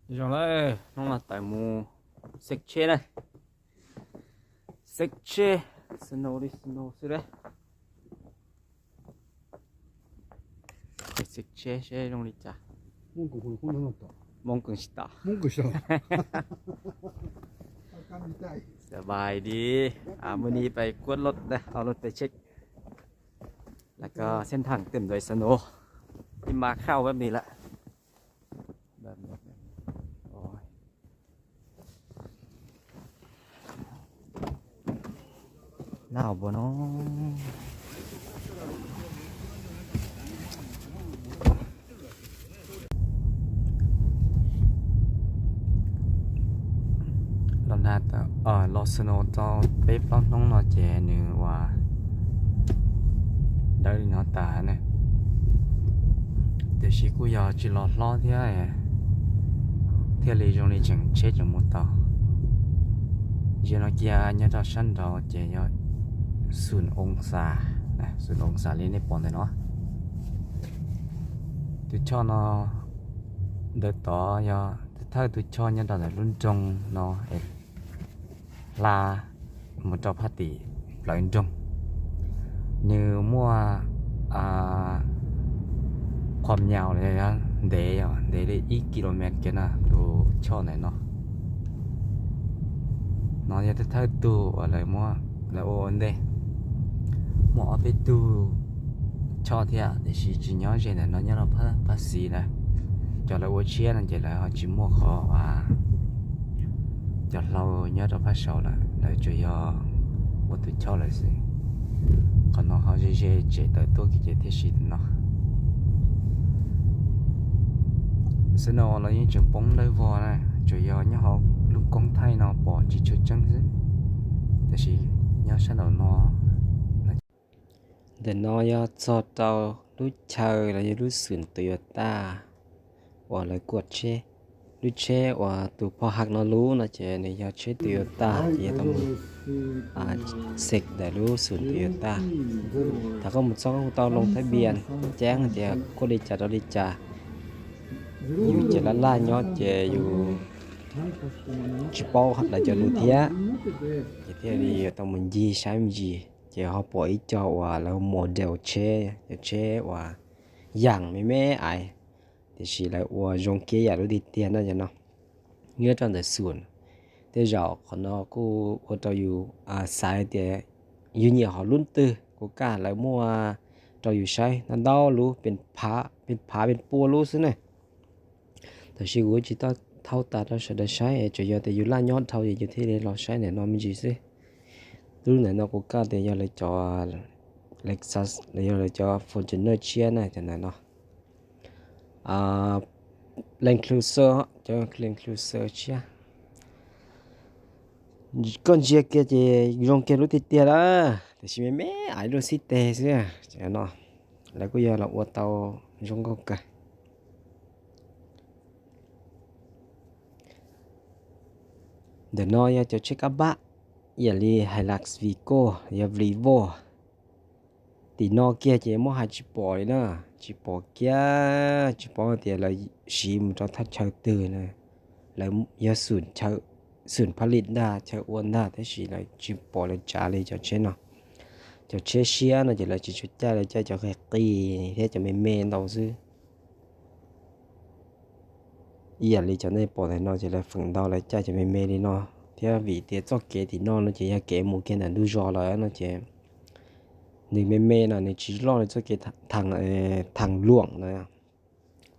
Zoo lawm, hnub no tawm mus xeem tsheb na. Xeem tsheb, snow li snow xwb lawm. Xeem tsheb seb zoo li cas. Hmoob kheev tsis tau. Sawv daws, mus ni pais kuaj loj, au loj pais tsheb. Lawv ko xeeb thaj twm ntawd snow, ib mas khauj web ni lawm. Nab puas no. Los nag, los snow tau peb plaub hnub no ces nws ua dawb li no tas na. Tiam sis kuj yog tsis los hlob thiab, thiaj li zoo li tseem tsheb tseem mus tau. Zaum no kiag nyob rau sab nraud ces yog xoom oo xas, xoom oo xas li nej pom ntawm no. Tus choj no ntawm tod yog thawj tus choj nyob rau ntawm lub nroog no es hla mus rau phab tim plawv nroog. Nws muaj qhov nyas los yog ntev, ntev li ib kilomev kiag na tus choj ntawm no. No yog thawj tug uas lawv muab lawv ua ua ntej. Muaj ob peb tug choj thiab tiam sis tsis nyob ze ntawm no, nyob rau phab xis lawm. Cov lawv ua tshiab no ces lawv ho tsis muaj qhov cov hlau nyob rau phab saud lawm, lawv tsuas yog ua tus choj lawm xwb. Qhov no ho ze ze tsev tawm tuaj kiag ces thiaj siv tus no. Snow los yeej tseem poob dawb vog na, tsuas yog nyob hauv lub koob thaij no pom tsis tshua tseeb xwb, tiam sis nyob sab nraum no. Ntawm no yog txog rau lub chaw los yog lub xoom Toyota uas lawv kuaj tsheb. Lub tsheb uas tus phoj haj no lub no ces nws yog tsheb Toyota ces yog tau mus xeem ntawm lub xoom Toyota. Thaum koj mus txog koj kuj tau loo thab npias ceeb hais tias kuaj li cas rau li cas. Yus ces laj laj nyob ces yus tsis paub lawv cov lus thiab, ces thiaj li yuav tau mus ncig saib me ntsis ces ho pom ib co uas lawv model tsheb, cov tsheb uas yam me me ais, tiam sis lawv ua zoo kiag yam lub tiag tiag no cov no. Nyob rau ntawm xoom, tej zaum qhov no kuj ua rau yus xav tias yus nyiam hom lub twg kuj kaj lawv muaj rau yus saib ntau ntau lub, pes phav pes pua lub xwb ne. Tab sis kuv tsis tau thau tas rau sawv daws saib, tsuas yog tias yus laj nyob dhau ces yus thiaj li los saib ntawm no me ntsis xwb. Lub ntawm no kuv kaj tias yog lawv cov Lexus los yog lawv cov Fortuner tshiab na, cov ntawm no. Land Cruiser, cov Land Cruiser tshiab. Koj ntsia kiag ces zoo kiag lub tiag tiag lawm, tiam sis me me ais lub xib teg xwb no. Lawv kuj yog los ua tau zoo nkauj kawg. Ntawm no yog cov tsheb kab npab, ib yam li Hilux, Vigo, yog Revo. Tim no kiag ces muab hais tsis pom li na, tsis pom kiag, tsis paub tias lawv siv mus rau thaj chaw twg na. Lawv yog xoom phaj lis ntag, chaw ua ntag, tab sis lawv tsis pom lawv tsav li cov tsheb no. Cov tsheb siab no ces lawv tsis tshua caij, lawv caij cov qis qis thiab cov me me ntau xwb. Ib yam li cov nej pom ntawm no ces lawv feem ntau lawv caij cov me me li no, thiab vim tias txoj kev tim no no ces yog kev mus kiag ntawm ntug zos lawm no ces nws me me no nws tsis loj li txoj kev thaj luam na.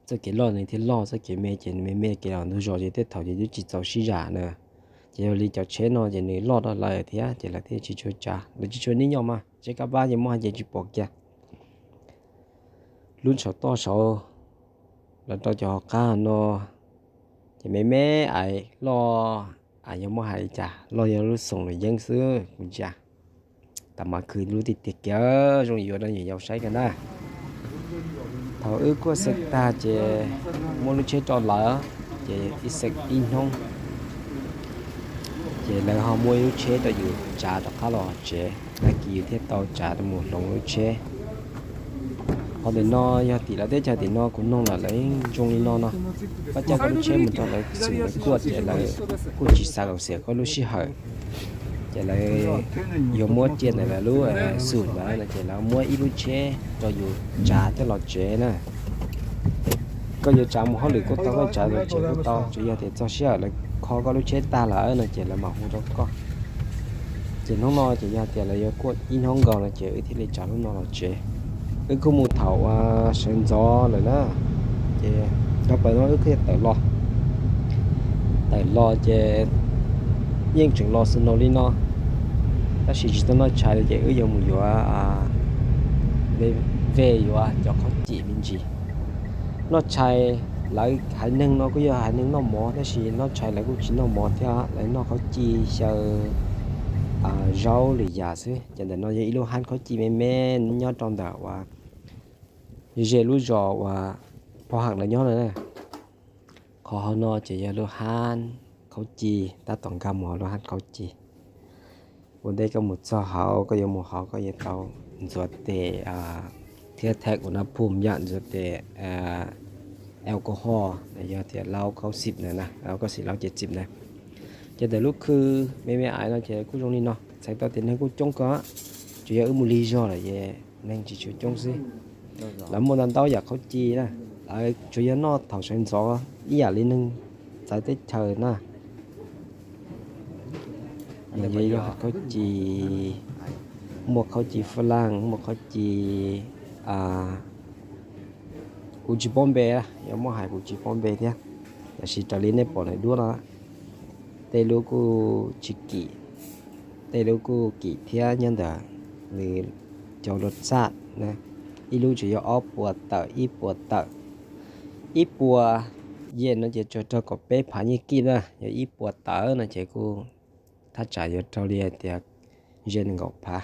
Txoj kev loj nws thiaj loj, txoj kev me ces nws me me, kev los ntug zos ces tej thaum ces twb tsis txaus sib zam na. Ces yog li cov tsheb no ces nws loj rau lawv thiab ces lawv thiaj tsis tshua tsav, lawv tsis tshua nij nyoj mas. Tsheb kab npab ces muaj hais ces tsis pom kiag. Lub saum toj saud los rau cov hauv qab no ces me me ais loj, yog muab hais li cas loj yog lub xoom luam yeeb xwb kuv ntsia. Tab mas khwv lub tiag tiag kiag, zoo yuav rau yus yau saib kiag na. Thaum wb kuaj xeem tag ces muab lub tsheb rau lawv, ces ib xeem ib hnub ces lawv ho muab lub tsheb rau yus tsav rov qab los tsev, tag kis yus thiaj tau tsav rau mus hloov lub tsheb. Qhov ntawm no yog tim lawv teb chaws tim no kuv noog lawm lawv zoo li no no. Koj coj koj lub tsheb mus rau lawv xum lawv kuaj ces lawv kuj tsis xav kom xiam koj lub sij hawm. Ces lawv yuav muab cia ntawm lawv lub xum ntawd no ces lawv muab ib lub tsheb rau yus tsav coj los tsev na. Koj yuav tsav mus hauj lwm kuj tau, koj tsav los tsev kuj tau, tsuas yog tias txog sij hawm lawv kho koj lub tsheb tag lawm no ces lawv mam hu rau koj. Ces hnub no ces yog tias lawv yuav kuaj ib hnub nkaus no ces wb thiaj li tsav lub no los tsev. Wb kuj mus thaum uas sawv ntxov lawm na, ces tau plaws no wb thiaj tawm los. Tawm los ces yeej tseem los snow li no, tab sis tsis tau noj tshais li ces wb yuav mus yuav ve yuav cov khaub cim me ntsis. Noj tshais, lawv haiv neeg no kuj yog haiv neeg noj mov tab sis noj tshais lawv kuj tsis noj mov thiab, lawv noj khaub cim xyaw zaub lwm yam xwb. Ces ntawm no yog ib lub hab khaub cim me me nyob rau ntawm uas ze lub zos uas pog heem lawv nyob na. Qhov hauv no ces yog lub hab khaub cim, tab tom nkag mus hauv lub hab khaub cim. Ua ntej koj mus txog hauv, koj yuav mus hauv koj yuav tau ntxuav tes thiab thaij ua nab phum yam ntxuav tes alcohol, yog tias laub kaub xim na, laub kaub xim laub ces xim na. Ces ntawm lub khw me me ais no ces kuj zoo li no, txhais tau tias neeg kuj coob kawg, tsuas yog wb mus lig zog lawm es neeg tsis tshua coob xwb. Lawv muaj ntau ntau yam khaub cim na, lawv tsuas yog noj thaum sawv ntxov ib yam li neeg txawv teb chaws na. Nws yog ib lub hab khaub cim, muaj khaub cim Fab Laj, muaj khaub cim, kuv tsis paub npe, yog muaj hais kuv tsis paub npe thiab. Tab sis raws li nej pom ntawm duab no, tej lub kuj tsis kim, tej lub kuj kim thiab nyob ntawm nws cov lus txaj na. Ib lub tsuas yog ob puas tawm, ib puas tawm, ib puas yam no ces tsuas raug kaum peb phav nyiaj kij na, yog ib puas tawm no ces kuj thaj tsam yuav raug li hais tias ze nees nkaum phav,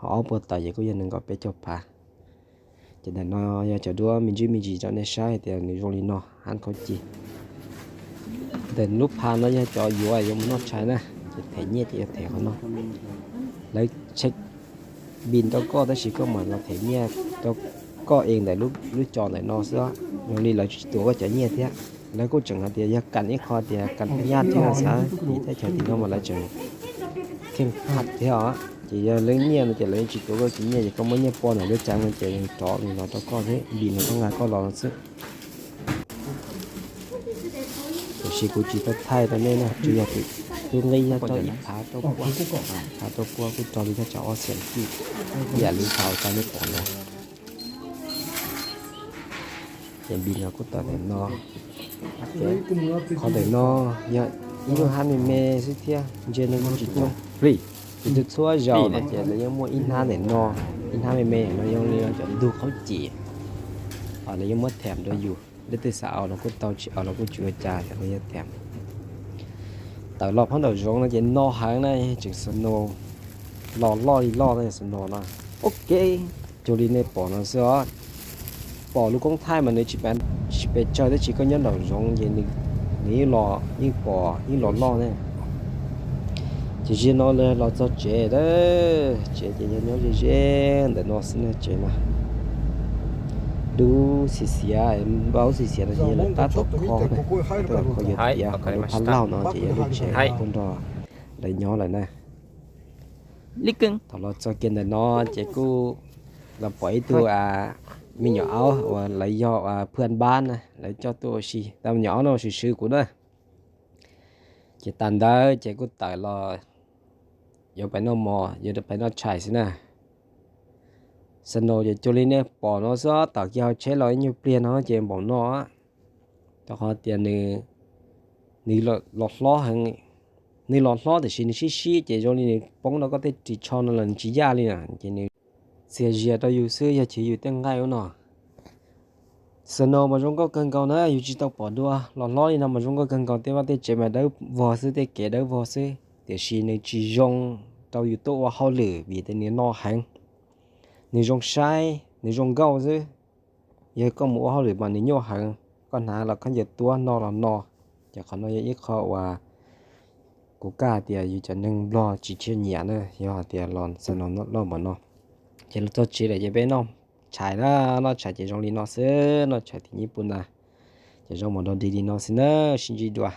ho ob puas tawm ces kuj yog nees nkaum peb caug phav. Ces ntawm no yog cov duab me ntsis me ntsis rau nej saib hais tias nws zoo li no, hab khaub cim. Ntawm lub phav no yog cov yuav yuav mus noj tshais na, ces them nyiaj ces yuav them qhov no. Lawv check bill rau koj tab sis koj mam los them nyiaj rau koj es ntawm lub co ntawm no xwb, zoo li lawv tsis tuav koj cov nyiaj thiab. Lawv kuj tseem hais tias yog kam ib qho tias kam phab nyaj thiab xav vim teb chaws tim no mas lawv tseem kheej phaj thiab os. Ces yog lub nyiaj no ces lawv yeej tsis tuav koj cov nyiaj, ces koj muab nyiaj pov ntawm lub tsev no ces nws rov nws los rau koj thiab, bill nws rov nqa koj los xwb. Tiam sis kuv tsis tau thaij rau nej na, tsuas yog tias lub nqi yog rau ib phav rau pua, phav rau pua kuj raug li thaj tsam ob xees kij, ib yam li thaum uas nej pom ntawd. Ces bill no kuj tawm ntawm no. Qhov ntawm no yog ib lub hab me me xwb thiab, ntsia neeg kuj tsis coob. Ces txhua zaus no ces lawv yeej muaj ib hnab ntawm no, ib hnab me me no yog li cov ntug khaub cim, lawv yeej muab them rau yus. Leej twg xav ua los kuj tau, tsis ua los kuj tsis ua cas, lawv yeej them. Tawm los phab nraum zoov no ces no heev na, tseem snow, los loj li loj na, snow no. Ok, cuag li nej pom no xwb os. Pom lub koob thaij mas nws tsis pes tsawg tab sis koj nyob nraum zoov ces nws yeej los, yeej pom yeej los loj ne. Ces zaum no los txog tsev, tsev ces yog nyob ze ze ntawm no xwb na, tsev mas dub xiav xiav, npau xiav xiav no ces yog lawv tab tom kho, tab tom kho yuav tiav, lub phab laug no ces yog lub tsev kuj nrog lawv nyob lawm na. Thaum los txog kiag ntawm no ces kuj los pom ib tug me nyuam aub uas lawv yog phwj npab na, lawv coj tuaj ua si, tab me nyuam aub no swm swm kuv na. Ces tas ntawd ces kuj tawm los yuav pais noj mov, yuav pais noj tshais xwb na. Snow ces cuag li nej pom no xwb, tawm kiag hauv tsheb los ib nyuag pliag no ces npaum no, rau qhov tias nws los hlob heev. Nws los hlob tiam sis nws sib sib ces zoo li nws poob rau koj tej ris tsho no los nws tsis yaj li na, ces nws txias zias rau yus xwb, yog chwv yus tej nqaij ub no. Snow mas zoo nkauj kawg nkaus na, yus tsis tau pom dua, los hlob li no mas zoo nkauj kawg nkaus, tej vaj tej tsev mas dawb vog xwb, tej kev dawb vog xwb, tiam sis nws tsis zoo rau yus tuaj ua hauj lwm vim tias nws no heev. Nws zoo saib, nws zoo nkauj xwb. Yog koj mus ua hauj lwm mas nws nyuaj heev, koj hnav los khaub ncaws tuab no los no. Ces qhov no yog ib qho uas kuv kaj tias yus cov neeg Nplog tsis tshua nyiam na, yog hais tias los snow loj npaum no. Ces los txog tsev lawm ces peb noj tshais na, noj tshais ces zoo li no xwb, noj tshais tim nyij pub na. Ces zoo mus dog dig li no xwb na, sib ntsib dua.